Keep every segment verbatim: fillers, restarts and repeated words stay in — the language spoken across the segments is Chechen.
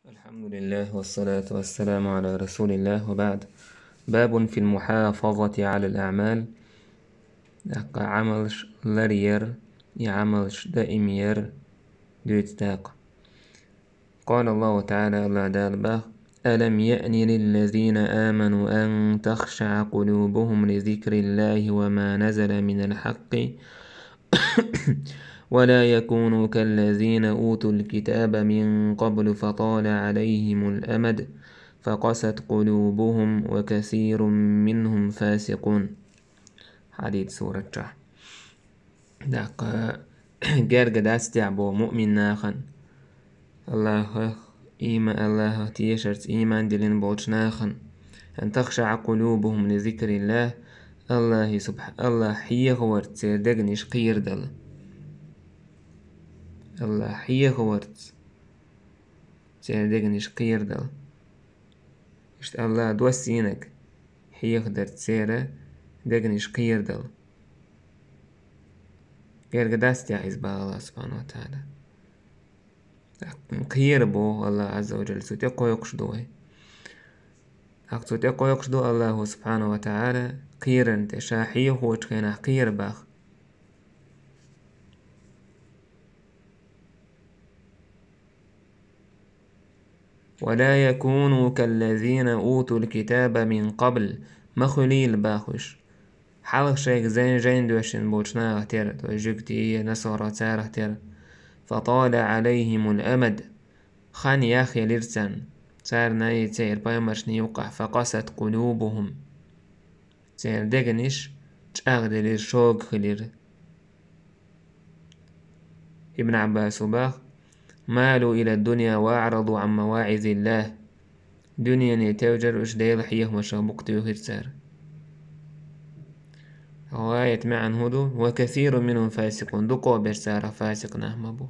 الحمد لله والصلاة والسلام على رسول الله وبعد. باب في المحافظة على الأعمال. ТӀаккха Ӏамалш ларъяр, и Ӏамалш даим яр дуьйцу дакъа. قال الله تعالى, АллахӀ Дала боху: ألم يأن للذين آمنوا أن تخشع قلوبهم لذكر الله وما نزل من الحق ولا يكونوا كالذين أوتوا الكتاب من قبل فطال عليهم الأمد فقست قلوبهم وكثير منهم فاسقون. Хьадид сурат чохь. ТӀаккха герга дац техьа боху муъмин нахана, АллахӀах, ийма-, АллахӀах тешарца ийман диллина болчу нахана, أن تخشع قلوبهم لذكر الله, АллахӀе субхьа-, АллахӀ хьехаварца церан дегнаш кхерадала. АллахӀ хьехаварца церан дегнаш кхерадала. Иштта АллахӀ доссийнарг хьехадарца церан дегнаш кхерадала. Герга дац техьа иза боху АллахӀ субхьана ва тагӀала. Кхера боху АллахӀ Ӏазза ва Джалла, цу тӀе кхойкхуш ду вай. ТӀаккха цу тӀе кхойкхуш ду АллахӀа субхьана ва тагӀала кхерарна тӀе, ша хьехочу хенахь кхера боху. ولا يكونوا كالذين أوتوا الكتاب من قبل, ма хуьлийла боху уьш, хьалха шайга зайн-, жайна доьшина болчу нахах тера, то есть жуьгтий, насара царах тера. فطال عليهم الأمد, хан яхъелира царна, царна а, церан пайхамаршна а юккъехь, فقست قلوبهم, церан дегнаш чӀагӀделира, шога хилира. Ибн Ӏаббаса боху: مالوا إلى الدنيا وأعرضوا عن مواعظ الله. Дуьнене тевжира уьш, Делан хьехамашах букъ туьйхира цара. Хьо аят маьӀна хӀун ду? وكثير منهم فاسقون, дукхахберш царах фасикъ нах ма бу.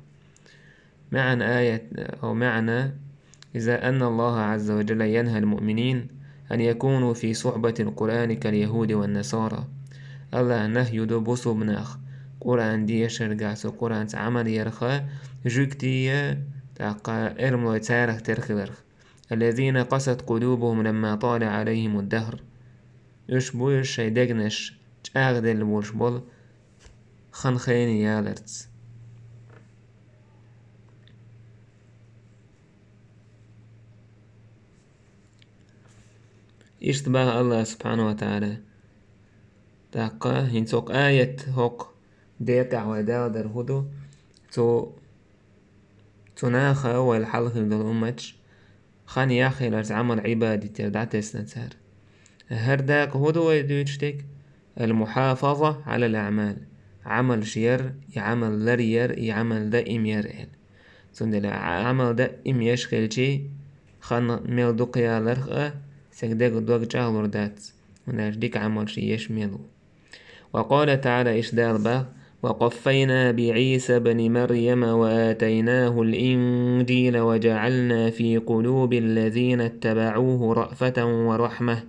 معنى آية أو معنى: إذا أن الله عز وجل ينهى المؤمنين أن يكونوا في صحبة القرآن كاليهود والنصارى. АллахӀа нахью ду бусулба нах Къуръан дешаргахь, цу Къуръанца Ӏамал ярах, жуьгтий, тӀаккха эрмалой царах тера хиларх. الذين قست قلوبهم لما طال عليهم الدهر. Уьш бу уьш шайн дегнаш чӀагӀделла волуш болу хан-хенан яларца. Иштта боху АллахӀа субхьана ва тагӀала. ТӀаккха хӀинца хӀокху аят, хӀокху декъехь вай далдар хӀун ду? Цу, цу наха, вайл хьалха хилла долу умматаш, хан яхъелларца Ӏамал-Ӏибадат яр дӀатесна цара. ХӀара дакъа хӀун ду вай дуьйцуш дерг? المحافظة على الأعمال. Ӏамалш яр, и Ӏамал лар яр, и Ӏамал даим яр аьлла. Цундела Ӏамал даим еш хилчий, хан мел дукха яларх а, стеган дега дог чӀагӀлур дац. ХӀунда аьлча дика Ӏамалш еш мел ву. وقال تعالى, иштта Дала боху: وقفينا بعيسى ابن مريم وآتيناه الإنجيل وجعلنا في قلوب الذين اتبعوه رأفة ورحمة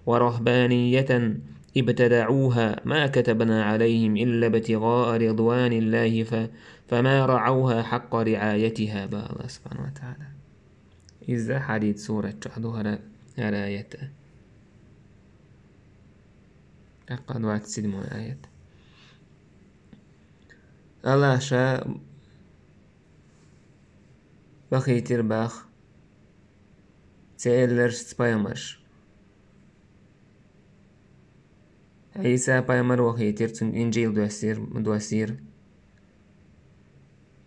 ورهبانية ابتدعوها ما كتبنا عليهم إلا ابتغاء رضوان الله ف-، فما رعوها حق رعايتها, боху АллахӀа субхьана ва тагӀала. Иза Хьадид сурат чохь ду хӀара, хӀара аят. ТӀаккха двадцать седьмой аят. АллахӀа Ша вахийтира боху Церан элларшца пайхамарш. Ӏийса пайхамар вахийтира, цунна Инжил доссийра, доссийра.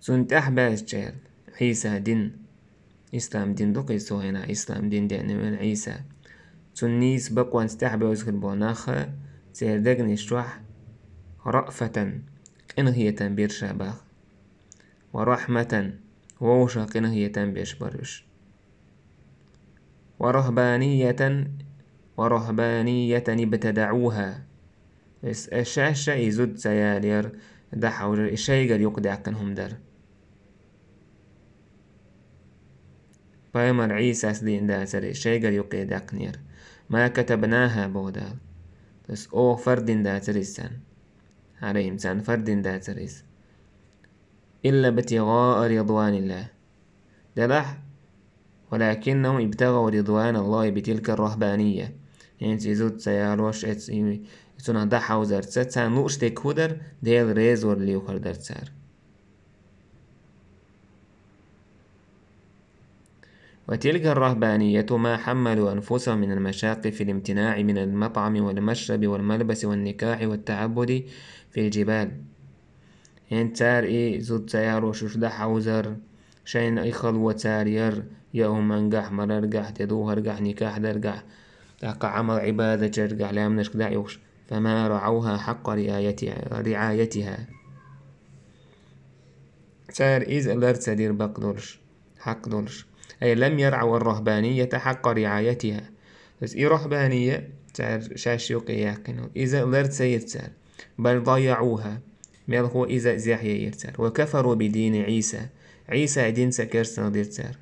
Цунна тӀаьхьабаьзчеран, Ӏийса дин, ислам дин ду-кх иза, цу хенахь ислам дин деана веана Ӏийса. Цунна нийса бакъонца тӀаьхьабевза хир болу нах, церан дегнаш чохь раъфатан, къинхетам бира ша боху. Ва рахьматан, вовшах къинхетам беш бара уьш. Ва рахьбаниятан, ва рахьбаниятан ибтадаӀуха. Эс, эс шаьш а и зуда ца ялера, дӀахьовжара, и шайгара юкъадаьккхина хӀума дара. Пайхамар Ӏийсас дийна дацара, и шайгара юкъадаьккхинера. Ма катабнаха, боху Дала. Эс оха фард дина дацара иза царна. Хьарайим царна фард дина дацара иза. Илла бтигъаа ридваниллах. Делахь, ولكنهم ابتغوا رضوان الله بتلك الرهبانية. ХӀинца и зуда ца ялош, эц-, и-, цунах дӀахьовзарца, царна лууш дерг хӀун дара, Дела резавар лелхар дара цара. وتلك الرهبانية ما حملوا أنفسهم من المشاق في الامتناع من المطعم والمشرب والملبس والنكاح والتعبد في الجبال. ХӀинца цара и зуда ца ялош уьш дӀахьовзар, шайна и хало цара яр, яа хӀумангахь, мараргахь, тӀедухаргахь, никахь даргахь, тӀаккха Ӏамал-Ӏибадатчаргахь, лаьмнашка дӀа а юхуш. فما رعوها حق رعايتها، رعايتها. Цара иза лар ца дира бакъ долуш, хьакъ долуш. أي لم يرعوا الرهبانية حق رعايتها. То есть и рахбания, цара шаьш юкъе яьккхина, иза лар ца йира цара. بل ضيعوها. Мелхо иза зехье йира цара. وكفروا بدين عيسى. Ӏийсай динца керстанал дира цара.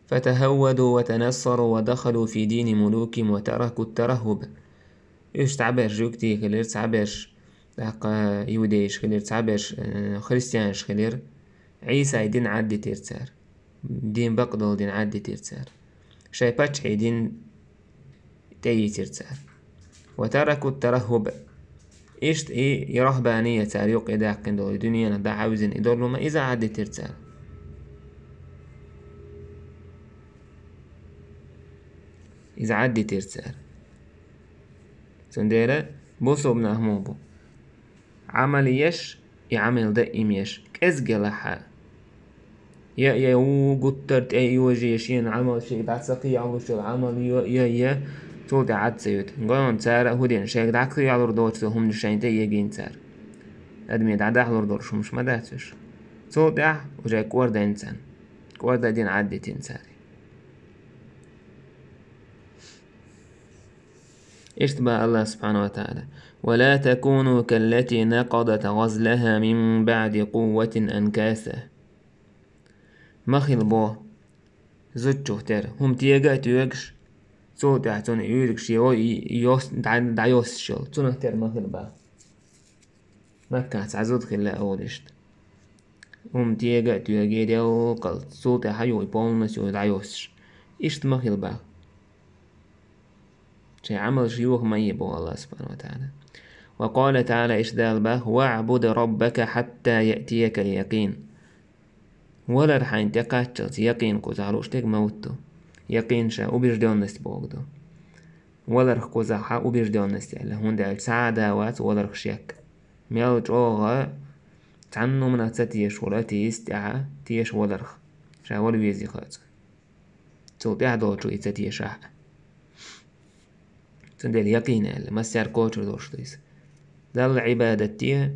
فتهودوا وتنصروا ودخلوا في دين ملوكهم وتركوا الترهب. Уьш цхьаберш жуьгтий хилира, цхьаберш тӀаккха иудейш хилира, цхьаберш, э, христианаш хилира. Ӏийсай дин Ӏаддитира цара. Дин бакъдолу дин Ӏаддитира цара. Шайн паччахьий дин тӀейийцира цара. وتركوا الترهب. Иштта и, и рахбания цара юкъе даьккхина долу, и дуьненах дӀахьаьвзина и долу ма иза Ӏаддитира цара. Иза Ӏаддитира цара. Цундела бусулба нах муха бу? Ӏамал еш, и Ӏамал даим еш, кӀезиг елахь а. Я, я, ву гуттар тӀе йожий, шена Ӏамал шега дӀа ца кхиалуш йолу Ӏамал йо, я, я, цул тӀаьхьа Ӏад ца юьту. Гой хьуна, цара а хӀун дина, шайга дӀа кхиалур доцу хӀуманаш шайна тӀе а егийна цара. Адамийн дӀадахьалур долуш хӀуманаш ма дац уьш. Цул тӀаьхьа уже кӀордайна царна. КӀордадина Ӏаддитина цара. Иштта боху Аллах субхьанаху ва таӀала: «Ва ла такуну каллати накъадат гъазлаха мин баъди къувватин анкаса». Ма хила боху зудчух тера, хӀума тега а тоьгуш, цул тӀаьхьа цунна уьйригаш йо-, йос-, дӀа-, дӀайоссуш йолу. Цунах тера ма хила боху. Маккахь цхьа зуда хилла а олу иштта. ХӀума тега а тоьгий делкъалц, цул тӀаьхьа юй полностью дӀайоссуш. Иштта ма хила боху. Шайн Ӏамалш йоха ма е боху Аллах субхьанаху ва таӀала. Ва къала таӀала, иштта Дала боху: «ВаӀбуд раббака хьатта яътиякал якъин». Валар хьайна тӀекхаччалц якъин кхузахь лууш дерг ма вутту. Якъин ша убеждённость бохург ду. Валарх кхузахь хьан убеждённость аьлла, хӀунда аьлча цхьа а да вац валарх шек. Мел чӀогӀа цхьанна хӀуманах ца тешаш волу атеист тӀаьхьа теша валарх, ша вала везий хаьа цунна. Цул тӀаьхьа долчу и ца тешахь а. Цундела якъин аьлла, массаьрга кхочур долуш ду иза. Далла Ӏибадат де,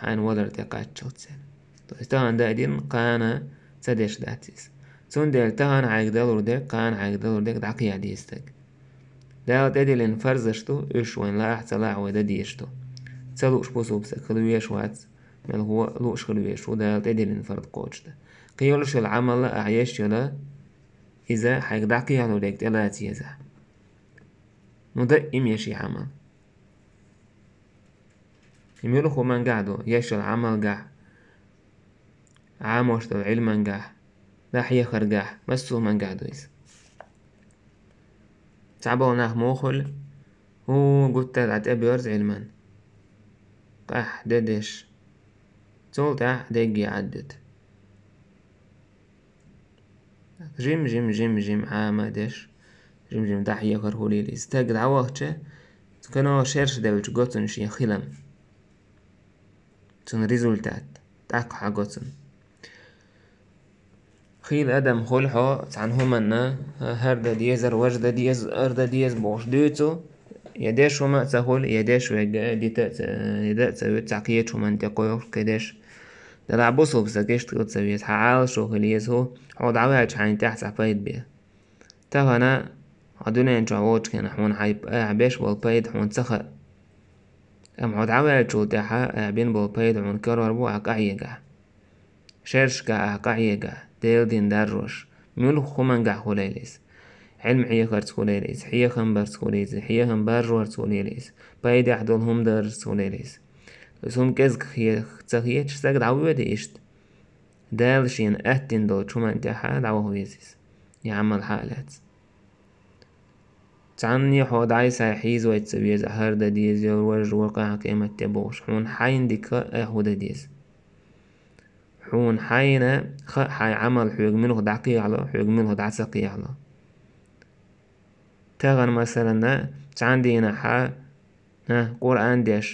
хьайна валар тӀекхаччалц аьлла. То есть тахана дан а дина, кхана ца деш дац иза. Цундела тахана хьайга далур дерг, кхана хьайга далур дерг дӀакхехьа деза стаг. Дала тӀедиллина фарзаш ду, уьш вайн лаахь а, ца лаахь а вай дан дезаш ду. Ца лууш бусулба стаг хила везаш вац, мелхо а лууш хила везаш ву, Дала тӀедиллина фарз кхочушдан. Кхин йолуш йолу Ӏамал а ахь еш йолу, иза хьайга дӀакхехьалург тӀелаца еза. Ну, даим еш и Ӏамал. И муьлха хӀумангахь ду, еш йолу Ӏамалгахь, Ӏамош долу Ӏилмангахь, дӀахьехаргахь, массо а хӀумангахь ду иза. Цхьаболу нах муха хуьлу, хӀу гуттар а тӀебоьрзу Ӏилман. Къаьхьа де деш. Цул тӀаьхьа дегге Ӏаддуьту. Жим-жим, жим-жим Ӏама деш, жим-жим дӀахьехар хуьлийла иза. Стаг дӀавахча, кхано шераш девлча го цунна шен хилам. Цунна результат тӀаккха хьан го цунна. Хийла адам хуьлу хьо цхьана хӀуманна, хӀара дан дезара, важа дан дезара, ара дан деза бохуш дуьйцу, я деш хӀума а ца хуьлу, я деш верг дита а ца, я дан а ца вуьту, цхьа кхечу хӀуманна тӀе кхойкхуш кхидеш. Делахь бусулба стаг иштта хила ца веза, хьан Ӏалашо хила еза хӀу, хьо дӀаваьлча хьайна тӀехь цхьа пайда бе. Тахана хьо дуьнен чохь волчу хенахь хьуна хьайн, ахь беш болу пайда хьуна ца хаьа. Амма хьо дӀаваьллачул тӀаьхьа ахь бина болу пайда хьуна карор бу ахь къахьегахь. Шерашкахь ахь къахьегахь, Делан дин даржош, муьлха хӀумангахь хуьлийла иза. Ӏилма хьехарца хуьлийла иза, хьехам барца хуьлийла иза, хьехам баржорца хуьлийла иза, пайдехь долу хӀума даржарца хуьлийла иза. Иза хӀума кӀезиг хе-, ца хеташ стаг дӀавоьду иштта. Дала шена аьттина долчу хӀуманна тӀехьа дӀаваха веза иза. И Ӏамал хьа а лаьцна. Цхьанне хьо дӀай-схьай хьийзавайта ца веза, хӀара дан деза, важа ву, къаьхьа къематде бохуш, хьуна хьайна дика а хӀу дан деза. Хьуна хьайна хаьа хьайн Ӏамал хьоьга муьлха дӀакхехьало, хьоьга муьлха дӀа ца кхехьало. Тахана, масалана, цхьана дийнахьа, а, Къуръан деш,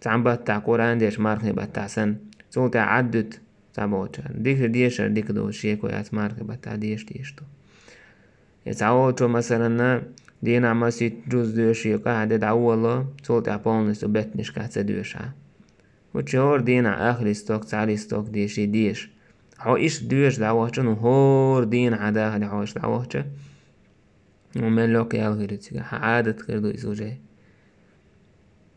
цхьана баттахь Къуръан деш, мархи баттахь санна, цул тӀаьхьа Ӏаддуьту цхьаболчара. Дика дешар дика ду, шеко яц, мархи баттахь деша дезаш ду. Я цхьаволчо, масалана, дийнахь масийтта жуз доьшу, къаьхьа де дӀаволало, цул тӀаьхьа полностью беттанашкахь ца доьшахь. Вучу хӀора дийнахь ах листок, цхьа листок деши деша. Хьо иштта доьша дӀавахча, ну, хӀора дийнахьа дахале хьо иштта дӀавахча, ну, мел локха ял хир ю цигахь, хьан Ӏадат хир ду иза уже.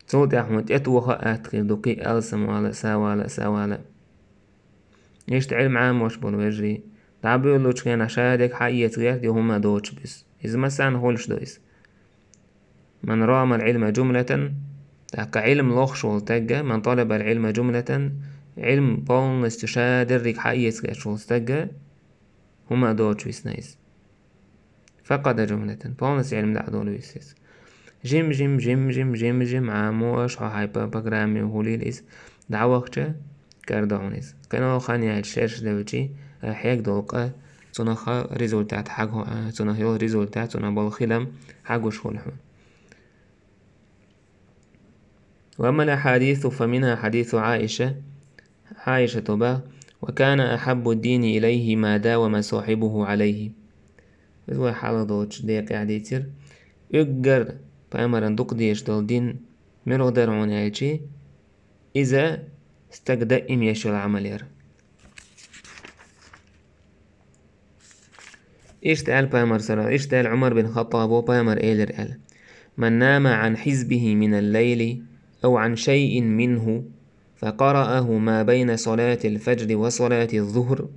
Цул тӀаьхьа хьуна тӀетоха а атта хир ду, кхин а алсам вала а, са вала а, са вала а. Иштта Ӏилма Ӏамош болу вежарий, дӀабоьллучу хенахь ша дерг хьаэца гӀерта, я хӀума доцуш буьсу. Иза массарна хуьлуш ду иза. من رام العلم جملة, тӀаккха Ӏилма лохуш волу стагга, من طلب العلم جملة, Ӏилма полностью ша дерриг хьаэца гӀерташ волу стагга, хӀума доцуш висна иза. فقد جملة, полностью Ӏилма дӀа а долу висна иза. Жим-жим, жим-жим, жим-жим Ӏамош, хьо хьайн п-, программе хӀулийла иза дӀавахча, кара ду хьуна иза. Кхин а хан яьлча шераш девлчи, а, хьега долу къа, цунах результат хьагу-, а, цунах йолу результат, цунах болу хилам хьагуш хуьлу хьуна. وأما الأحاديث فمنها حديث عائشة, Ӏайшата боху: وكان أحب الدين إليه ما داوم صاحبه عليه. Иза вай хьалха долчу декъехь дийцира, уггар пайхамаран дукха дезаш долу дин муьлха дара хьуна аьлчи, иза стаг даим еш йолу Ӏамал яра. Иштта аьлла пайхамар сара, иштта аьлла Ӏумар бин Хаттабо, пайхамар элира аьлла: من نام عن حزبه من الليل أو عن شيء منه فقرأه ما بين صلاة الفجر وصلاة الظهر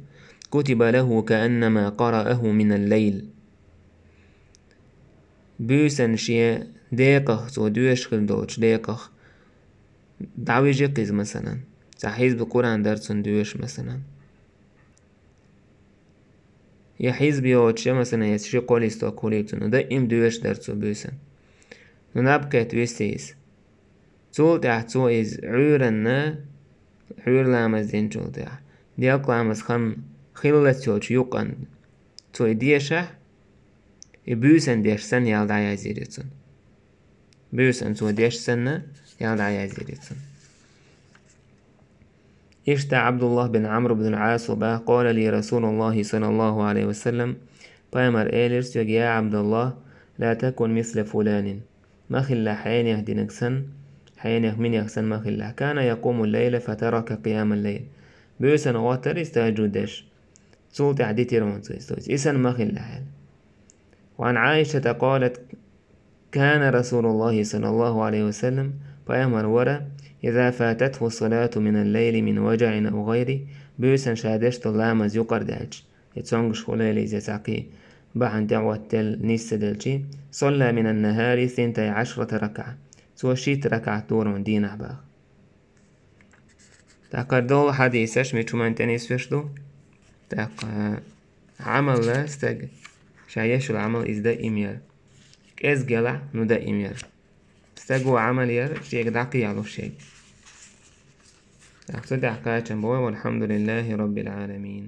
كتب له كأنما قرأه من الليل. Буьйсан шен декъах, цо доьшуш хир долчу декъах дӀавижи-кх иза, масалан, цхьа хьизб Къуръан дара цунна доьшуш, масалан. Я хьизб йоцуш, я, масалан, я ши-кхо листок хуьлийла цунна, даим доьшуш дара цо буьйсан. Ну, наб кхетта висти иза. Цул тӀаьхьа цо иза Ӏуьйранна, Ӏуьйра ламаз динчул тӀаьхьа, делкъа ламаз хан хиллалц йолчу юкъанна цо и дешахь, и буьйсан деш санна ял дӀаязйийр ю цунна. Буьйсан цо деш санна ял дӀаязйийр ю цунна. Иштта Ӏабдуллах бин Ӏамр бин Ӏасо боху: قال لي رسول الله صلى الله عليه وسلم, пайхамар элира соьга: يا عبد الله، لا تكن مثل فلان, ма хилла хьенех динарг санна, хьенех минех санна ма хилла. كان يقوم الليل فترك قيام الليل. Буьйсан гӀоттара иза тахӀажжуд деш. Цул тӀаьхьа дитира хьуна цо иза. То есть и санна ма хилла аьлла. وعن عائشة قالت: كان رسول الله صلى الله عليه وسلم, пайхамар вара, إذا فاتته الصلاة من الليل من وجع أو غيره, буьйсан ша деш долу ламаз юкъара даьлча, я цомгуш хуьлийла иза, я цхьа кхин бахьана тӀе а хӀоттаделла, нис ца делчи, صلى من النهار ثنتي عشرة ركعة. Цо шийтта ракаӀат дора хьуна дийнахь боху. ТӀаккха долу хьадисаш мича хӀуманна тӀе нисвеш ду? ТӀаккха Ӏамал стаг ша еш йолу Ӏамал иза даим яр. КӀезиг елахь, ну, даим яр. Стаго Ӏамал яр, шега дӀакхехьалуш шега. ТӀаккха цу тӀехь кхачам бой, والحمد لله رب العالمين.